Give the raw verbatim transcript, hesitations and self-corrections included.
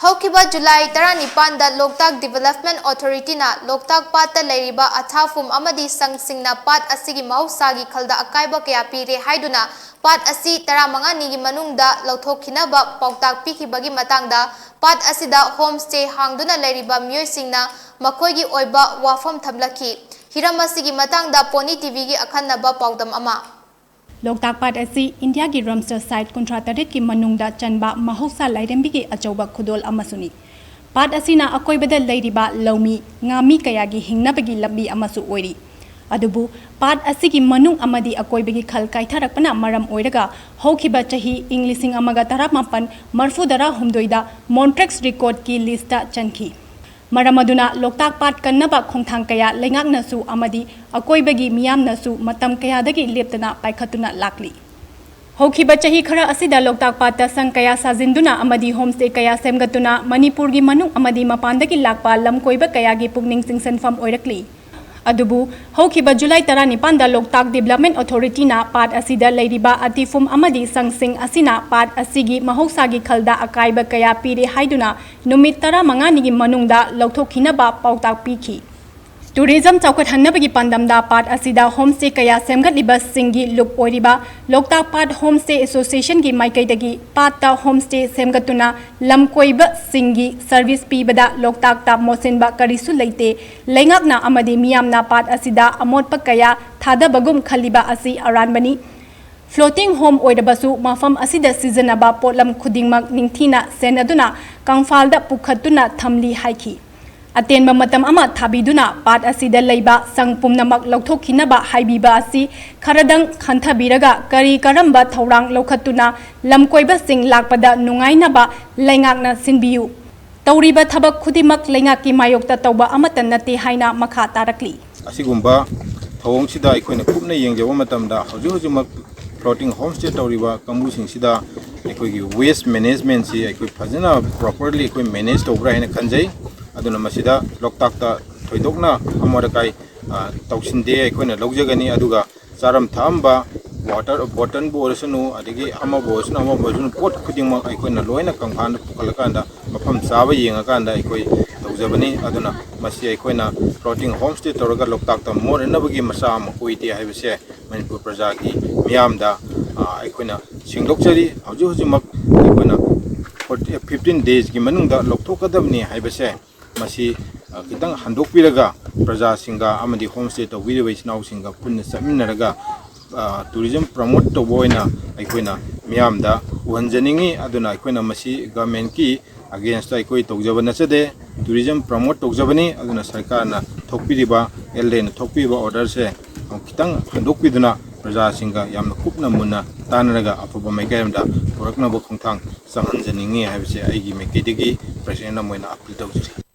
ꯍꯧꯈꯤꯕ ꯖꯨꯂꯥꯏ ꯇꯔꯥꯅꯤꯄꯥꯟꯗ ꯂꯣꯛꯇꯥꯛ ꯗꯤꯚꯦꯂꯞꯃꯦꯟ ꯑꯣꯊꯣꯔꯤꯇꯤꯅ ꯂꯣꯛꯇꯥꯛ ꯄꯥꯠꯇ ꯂꯩꯔꯤꯕ ꯑꯊꯥꯐꯨꯝ ꯑꯃꯗꯤ ꯁꯪꯁꯤꯡꯅ ꯄꯥꯠ ꯑꯁꯤꯒꯤ ꯃꯍꯧꯁꯥꯒꯤ ꯈꯜꯗ ꯑꯀꯥꯏꯕ ꯀꯌꯥ ꯄꯤꯔꯦ ꯍꯥꯏꯗꯨꯅ ꯄꯥꯠ ꯑꯁꯤ ꯇꯔꯥꯃꯉꯥꯅꯤꯒꯤ ꯃꯅꯨꯡꯗ ꯂꯧꯊꯣꯛꯈꯤꯅꯕ ꯄꯥꯎꯇꯥꯛ ꯄꯤꯈꯤꯕꯒꯤ ꯃꯇꯥꯡꯗ ꯄꯥꯠ ꯑꯁꯤꯗ ꯍꯣꯝ ꯁ꯭ꯇꯦ ꯍꯥꯡꯗꯨꯅ ꯂꯩꯔꯤꯕ ꯃꯤꯑꯣꯏꯁꯤꯡꯅ ꯃꯈꯣꯏꯒꯤ ꯑꯣꯏꯕ ꯋꯥꯐꯝ ꯊꯝꯂꯛꯈꯤ꯫ ꯍꯤꯔꯝ ꯑꯁꯤꯒꯤ ꯃꯇꯥꯡꯗ ꯄꯣꯅꯤ ꯇꯤꯚꯤꯒꯤ ꯑꯈꯟꯅꯕ ꯄꯥꯎꯗꯝ ꯑꯃ꯫ ꯂꯣꯛꯇꯥꯛ ꯄꯥꯠ ꯑꯁꯤ ꯏꯟꯗꯤꯌꯥꯒꯤ ꯔꯥꯝꯁꯔ ꯁꯥꯏꯠ ꯀꯨꯟꯊ꯭ꯔꯥ ꯇꯔꯦꯠꯀꯤ ꯃꯅꯨꯡꯗ ꯆꯟꯕ ꯃꯍꯧꯁꯥ ꯂꯥꯏꯔꯦꯝꯕꯤꯒꯤ ꯑꯆꯧꯕ ꯈꯨꯗꯣꯜ ꯑꯃꯁꯨꯅꯤ꯫ ꯄꯥꯠ ꯑꯁꯤꯅ ꯑꯀꯣꯏꯕꯗ ꯂꯩꯔꯤꯕ ꯂꯧꯃꯤ, ꯉꯥꯃꯤ ꯀꯌꯥꯒꯤ ꯍꯤꯡꯅꯕꯒꯤ ꯂꯝꯕꯤ ꯑꯃꯁꯨ ꯑꯣꯏꯔꯤ꯫ ꯑꯗꯨꯕꯨ ꯄꯥꯠ ꯑꯁꯤꯒꯤ ꯃꯅꯨꯡ ꯑꯃꯗꯤ ꯑꯀꯣꯏꯕꯒꯤ ꯈꯜ ꯀꯥꯏꯊꯔꯛꯄꯅ ꯃꯔꯝ ꯑꯣꯏꯔꯒ ꯍꯧꯈꯤꯕ ꯆꯍꯤ ꯏꯪ ꯂꯤꯁꯤꯡ ꯑꯃꯒ ꯇꯔꯥꯃꯥꯄꯟ ꯃꯔꯐꯨ ꯇꯔꯥꯍꯨꯝꯗꯣꯏꯗ ꯃꯣꯟꯇ꯭ꯔꯦꯛꯁ ꯔꯦꯀꯣꯔꯗꯀꯤ ꯂꯤꯁꯇ ꯆꯟꯈꯤ꯫ ꯃꯔꯝ ꯑꯗꯨꯅ ꯂꯣꯛꯇꯥꯛ ꯄꯥꯠ ꯀꯟꯅꯕ ꯈꯣꯡꯊꯥꯡ ꯀꯌꯥ ꯂꯩꯉꯥꯛꯅꯁꯨ ꯑꯃꯗꯤ ꯑꯀꯣꯏꯕꯒꯤ ꯃꯤꯌꯥꯝꯅꯁꯨ ꯃꯇꯝ ꯀꯌꯥꯗꯒꯤ ꯂꯦꯞꯇꯅ ꯄꯥꯏꯈꯠꯇꯨꯅ ꯂꯥꯛꯂꯤ꯫ ꯍꯧꯈꯤꯕ ꯆꯍꯤ ꯈꯔ ꯑꯁꯤꯗ ꯂꯣꯛꯇꯥꯛ ꯄꯥꯠꯇ ꯁꯪ ꯀꯌꯥ ꯁꯥꯖꯤꯟꯗꯨꯅ ꯑꯃꯗꯤ ꯍꯣꯝ ꯁ꯭ꯇꯦ ꯀꯌꯥ ꯁꯦꯝꯒꯠꯇꯨꯅ ꯃꯅꯤꯄꯨꯔꯒꯤ ꯃꯅꯨꯡ ꯑꯃꯗꯤ ꯃꯄꯥꯟꯗꯒꯤ ꯂꯥꯛꯄ ꯂꯝ ꯀꯣꯏꯕ ꯀꯌꯥꯒꯤ ꯄꯨꯛꯅꯤꯡ ꯆꯤꯡꯁꯤꯟꯐꯝ ꯑꯣꯏꯔꯛꯂꯤ꯫ ꯑꯗꯨꯕꯨ ꯍꯧꯈꯤꯕ ꯖꯨꯂꯥꯏ ꯇꯔꯥꯅꯤꯄꯥꯟꯗ ꯂꯣꯛꯇꯥꯛ ꯗꯤꯚꯦꯂꯞꯃꯦꯟ ꯑꯣꯊꯣꯔꯤꯇꯤꯅ ꯄꯥꯠ ꯑꯁꯤꯗ ꯂꯩꯔꯤꯕ ꯑꯇꯤꯐꯨꯝ ꯑꯃꯗꯤ ꯁꯪꯁꯤꯡ ꯑꯁꯤꯅ ꯄꯥꯠ ꯑꯁꯤꯒꯤ ꯃꯍꯧꯁꯥꯒꯤ ꯈꯜꯗ ꯑꯀꯥꯏꯕ ꯀꯌꯥ ꯄꯤꯔꯦ ꯍꯥꯏꯗꯨꯅ ꯅꯨꯃꯤꯠ ꯇꯔꯥꯃꯉꯥꯅꯤꯒꯤ ꯃꯅꯨꯡꯗ ꯂꯧꯊꯣꯛꯈꯤꯅꯕ ꯄꯥꯎꯇꯥꯛ ꯄꯤꯈꯤ꯫ ꯇꯨꯔꯤꯖꯝ ꯆꯥꯎꯈꯠꯍꯟꯅꯕꯒꯤ ꯄꯥꯟꯗꯝꯗ ꯄꯥꯠ ꯑꯁꯤꯗ ꯍꯣꯝ ꯁ꯭ꯇꯦ ꯀꯌꯥ ꯁꯦꯝꯒꯠꯂꯤꯕꯁꯤꯡꯒꯤ ꯂꯨꯞ ꯑꯣꯏꯔꯤꯕ ꯂꯣꯛꯇꯥꯛ ꯄꯥꯠ ꯍꯣꯝ ꯁ꯭ꯇꯦ ꯑꯦꯁꯣꯁꯤꯌꯦꯁꯟꯒꯤ ꯃꯥꯏꯀꯩꯗꯒꯤ ꯄꯥꯠꯇ ꯍꯣꯝ ꯁ꯭ꯇꯦ ꯁꯦꯝꯒꯠꯇꯨꯅ ꯂꯝ ꯀꯣꯏꯕꯁꯤꯡꯒꯤ ꯁꯔꯚꯤꯁ ꯄꯤꯕꯗ ꯂꯣꯛꯇꯥꯛꯇ ꯃꯣꯠꯁꯤꯟꯕ ꯀꯔꯤꯁꯨ ꯂꯩꯇꯦ꯫ ꯂꯩꯉꯥꯛꯅ ꯑꯃꯗꯤ ꯃꯤꯌꯥꯝꯅ ꯄꯥꯠ ꯑꯁꯤꯗ ꯑꯃꯣꯠꯄ ꯀꯌꯥ ꯊꯥꯗꯕꯒꯨꯝ ꯈꯜꯂꯤꯕ ꯑꯁꯤ ꯑꯔꯥꯟꯕꯅꯤ꯫ ꯐ꯭ꯂꯣꯇꯤꯡ ꯍꯣꯝ ꯑꯣꯏꯔꯕꯁꯨ ꯃꯐꯝ ꯑꯁꯤꯗ ꯁꯤꯖꯤꯟꯅꯕ ꯄꯣꯠꯂꯝ ꯈꯨꯗꯤꯡꯃꯛ ꯅꯤꯡꯊꯤꯅ ꯁꯦꯟꯅꯗꯨꯅ ꯀꯪꯐꯥꯜꯗ ꯄꯨꯈꯠꯇꯨꯅ ꯊꯝꯂꯤ ꯍꯥꯏꯈꯤ꯫ ꯑꯇꯦꯟꯕ ꯃꯇꯝ ꯑꯃ ꯊꯥꯕꯤꯗꯨꯅ ꯄꯥꯠ ꯑꯁꯤꯗ ꯂꯩꯕ ꯁꯪ ꯄꯨꯝꯅꯃꯛ ꯂꯧꯊꯣꯛꯈꯤꯅꯕ ꯍꯥꯏꯕꯤꯕ ꯑꯁꯤ ꯈꯔꯗꯪ ꯈꯟꯊꯕꯤꯔꯒ ꯀꯔꯤ ꯀꯔꯝꯕ ꯊꯧꯔꯥꯡ ꯂꯧꯈꯠꯇꯨꯅ ꯂꯝꯀꯣꯏꯕꯁꯤꯡ ꯂꯥꯛꯄꯗ ꯅꯨꯡꯉꯥꯏꯅꯕ ꯂꯩꯉꯥꯛꯅ ꯁꯤꯟꯕꯤꯌꯨ꯫ ꯇꯧꯔꯤꯕ ꯊꯕꯛ ꯈꯨꯗꯤꯡꯃꯛ ꯂꯩꯉꯥꯛꯀꯤ ꯃꯥꯌꯣꯛꯇ ꯇꯧꯕ ꯑꯃꯠꯇ ꯅꯠꯇꯦ ꯍꯥꯏꯅ ꯃꯈꯥ ꯇꯥꯔꯛꯂꯤ꯫ ꯑꯁꯤꯒꯨꯝꯕ ꯊꯧꯑꯣꯡꯁꯤꯗ ꯑꯩꯈꯣꯏꯅ ꯀꯨꯞꯅ ꯌꯦꯡꯖꯕ ꯃꯇꯝꯗ ꯍꯧꯖꯤꯛ ꯍꯧꯖꯤꯛꯃꯛ floating homestay ꯇꯧꯔꯤꯕ ꯀꯥꯡꯕꯨꯁꯤꯡꯁꯤꯗ ꯑꯩꯈꯣꯏꯒꯤ waste managementꯁꯤ ꯑꯩꯈꯣꯏ ꯐꯖꯅ properly ꯑꯩꯈꯣꯏ manage ꯇꯧꯕ꯭ꯔꯥ ꯍꯥꯏꯅ ꯈꯟꯖꯩ꯫ ꯑꯗꯨꯅ ꯃꯁꯤꯗ ꯂꯣꯛꯇꯥꯛꯇ ꯊꯣꯏꯗꯣꯛꯅ ꯑꯃꯣꯠ ꯑꯀꯥꯏ, ꯑ, ꯇꯧꯁꯤꯟꯗꯦ, ꯑꯩꯈꯣꯏꯅ ꯂꯧꯖꯒꯅꯤ꯫ ꯑꯗꯨꯒ ꯆꯥꯔꯝ ꯊꯛꯂꯝꯕ, ꯋꯥꯇꯔ ꯕꯣꯇꯜꯕꯨ ꯑꯣꯏꯔꯁꯅꯨ, ꯑꯗꯒꯤ ꯑꯃꯕꯨ ꯑꯣꯏꯔꯁꯅꯨ, ꯑꯃꯕꯨ ꯑꯣꯏꯔꯁꯅꯨ, ꯄꯣꯠ ꯈꯨꯗꯤꯡꯃꯛ ꯑꯩꯈꯣꯏꯅ ꯂꯣꯏꯅ ꯀꯪꯐꯥꯜꯗ ꯄꯨꯈꯠꯂꯀꯥꯟꯗ ꯃꯐꯝ ꯆꯥꯕ ꯌꯦꯡꯉꯀꯥꯟꯗ ꯑꯩꯈꯣꯏ ꯇꯧꯖꯕꯅꯤ꯫ ꯑꯗꯨꯅ ꯃꯁꯤ ꯑꯩꯈꯣꯏꯅ floating homestay ꯇꯧꯔꯒ ꯂꯣꯛꯇꯥꯛꯇ ꯃꯣꯠꯅꯅꯕꯒꯤ ꯃꯆꯥꯛ ꯑꯃ ꯑꯣꯏꯗꯦ ꯍꯥꯏꯕꯁꯦ ꯃꯅꯤꯄꯨꯔ ꯄ꯭ꯔꯖꯥꯒꯤ ꯃꯤꯌꯥꯝꯗ, ꯑ, ꯑꯩꯈꯣꯏꯅ ꯁꯦꯡꯗꯣꯛꯆꯔꯤ꯫ ꯍꯧꯖꯤꯛ ꯍꯧꯖꯤꯛꯃꯛ ꯑꯩꯈꯣꯏꯅ ꯐꯤꯐꯇꯤꯟ ꯗꯦꯖꯀꯤ ꯃꯅꯨꯡꯗ ꯂꯧꯊꯣꯛꯀꯗꯕꯅꯤ ꯍꯥꯏꯕꯁꯦ ꯃꯁꯤ, ꯑ, ꯈꯤꯇꯪ ꯍꯟꯗꯣꯛꯄꯤꯔꯒ ꯄ꯭ꯔꯖꯥꯁꯤꯡꯒ ꯑꯃꯗꯤ homestay ꯇꯧꯕꯤꯔꯤꯕ ꯏꯆꯤꯟ ꯏꯅꯥꯎꯁꯤꯡꯒ ꯄꯨꯟꯅ ꯆꯠꯃꯤꯟꯅꯔꯒ, ꯑ, tourism promote ꯇꯧꯕ ꯑꯣꯏꯅ ꯑꯩꯈꯣꯏꯅ ꯃꯤꯌꯥꯝꯗ ꯎꯍꯟꯖꯅꯤꯡꯉꯤ꯫ ꯑꯗꯨꯅ ꯑꯩꯈꯣꯏꯅ ꯃꯁꯤ governmentꯀꯤ againstꯇ ꯑꯩꯈꯣꯏ ꯇꯧꯖꯕ ꯅꯠꯆꯗꯦ, tourism promote ꯇꯧꯖꯕꯅꯤ꯫ ꯑꯗꯨꯅ ꯁꯔꯀꯥꯔꯅ ꯊꯣꯛꯄꯤꯔꯤꯕ, ꯑꯦꯜ ꯑꯦꯅ ꯊꯣꯛꯄꯤꯔꯤꯕ orderꯁꯦ ꯑꯃꯨꯛ ꯈꯤꯇꯪ ꯍꯟꯗꯣꯛꯄꯤꯗꯨꯅ ꯄ꯭ꯔꯖꯥꯁꯤꯡꯒ ꯌꯥꯝꯅ ꯀꯨꯞꯅ ꯃꯨꯟꯅ ꯇꯥꯟꯅꯔꯒ ꯑꯐꯕ ꯃꯥꯏꯀꯩ ꯑꯃꯗ ꯄꯨꯔꯛꯅꯕ ꯈꯣꯡꯊꯥꯡ ꯆꯪꯍꯟꯖꯅꯤꯡꯉꯤ ꯍꯥꯏꯕꯁꯦ ꯑꯩꯒꯤ ꯃꯥꯏꯀꯩꯗꯒꯤ president ꯑꯃ ꯑꯣꯏꯅ appeal ꯇꯧꯖꯔꯤ꯫